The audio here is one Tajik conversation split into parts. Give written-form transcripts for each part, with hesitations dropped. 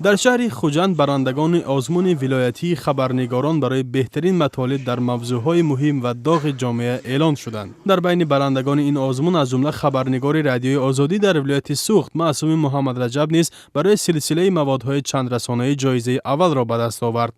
Дар шаҳри Хуҷанд барандагони озмуни вилоятии хабарнигорон барои беҳтарин матолиб дар мавзӯъҳои муҳим ва доғи ҷомеа эълон шуданд. Дар байни барандагони ин озмун, аз ҷумла хабарнигори Радиои Озодӣ дар вилояти Суғд Маъсуми Муҳаммадраҷаб низ барои силсилаи маводҳои чандрасонаӣ ҷоизаи аввалро ба даст овард.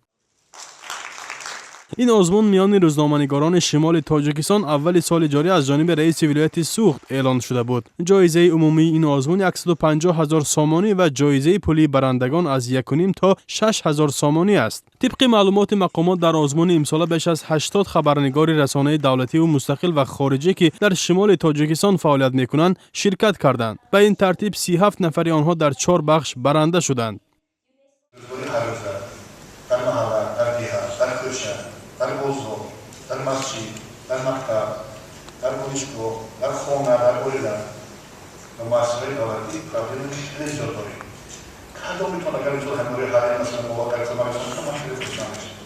Ин озмун миёни рӯзноманигорони шимоли Тоҷикистон аввали соли ҷорӣ аз ҷониби раиси вилояти Суғд эълон шуда буд. Ҷоизаи умумии ин озмун 150 ҳазор сомонӣ ва ҷоизаи пулии барандагон аз 1,5 то 6 ҳазор сомонӣ аст. Тибқи маълумоти мақомот, дар озмуни имсола беш аз 80 хабарнигори расонаи давлативу мустақил ва хориҷӣ, ки дар шимоли Тоҷикистон фаъолият мекунанд, ширкат карданд. Ба ин тартиб 37 нафари онҳо дар чор бахш баранда шуданд. Дар маҳалла, дар деҳа, дар кӯча, дар бозор, дар масҷид, дар мактаб, дар донишгоҳ, дар хона, дар оила ва муассисаҳои давлатӣ проблеми хеле зиёд дорем. Кадом метавон, агар мисол ҳамроҳи ҳалли масъала мо агар кӯмак расонем, ман хеле хурсанд мешавам.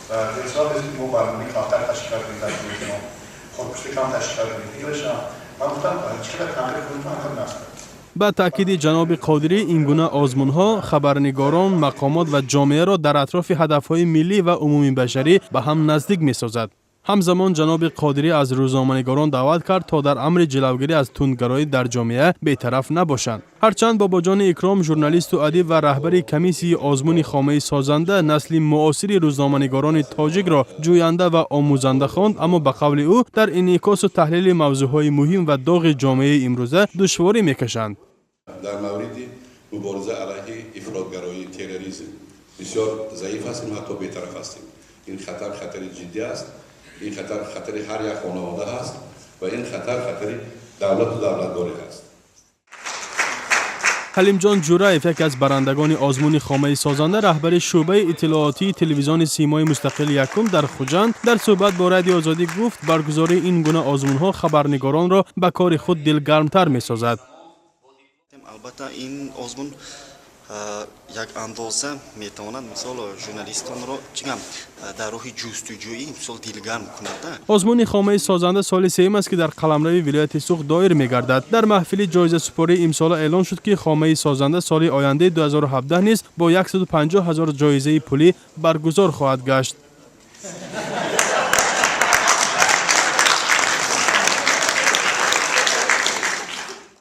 Ва сабаб ки мо барномаи камтар ташкил кардем, дар телевизион хорпушти кам ташкил кардем, дигарашам ман гуфтам, чӣ қадар тағйир кунем, ҳам наст. Ба таъкиди ҷаноби Қодирӣ, ин гуна озмунҳо хабарнигорон, мақомот ва ҷомеаро дар атрофи ҳадафҳои миллӣ ва умумибашарӣ ба ҳам наздик месозад. Ҳамзамон ҷаноби Қодирӣ аз рӯзноманигорон даъват кард, то дар амри ҷилавгирӣ аз тундгароӣ дар ҷомеа бетараф набошанд. Ҳарчанд Бобоҷони Икром, журналисту адиб ва раҳбари комиссияи озмуни Хомаи созанда, насли муосири рӯзноманигорони тоҷикро ҷӯянда ва омӯзанда хонд, аммо, ба қавли ӯ, дар инъикосу таҳлили мавзӯъҳои муҳим ва доғи ҷомеаи имрӯза душворӣ мекашанд. Дар мавриди мубориза алайҳи ифротгароӣ, терроризм бисёр заиф ҳастем, ҳатто бетараф ҳастем. Ин хатар хатари ҷиддӣ аст. Ин хатар хатари ҳар як хонавода ҳаст ва ин хатар хатари давлату давлатдорӣ ҳаст. Ҳалимҷон Ҷураев, яке аз барандагони озмуни Хомаи созанда, раҳбари шӯъбаи иттилоотии телевизиони Симои мустақили якум дар Хуҷанд, дар суҳбат бо Радиои Озодӣ гуфт, баргузории ин гуна озмунҳо хабарнигоронро ба кори худ дилгармтар месозад. Албатта, ин озмун як андоза метавонад, мисол, журналистонро чигам дар роҳи ҷустуҷӯӣ, мисол, дилгарм кунад. Озмуни Хомаи созанда соли сеюм аст, ки дар қаламрави вилояти Суғд доир мегардад. Дар маҳфили ҷоизасупории имсола эълон шуд, ки Хомаи созанда соли ояндаи 2017 низ бо 150 ҳазор ҷоизаи пулӣ баргузор хоҳад гашт.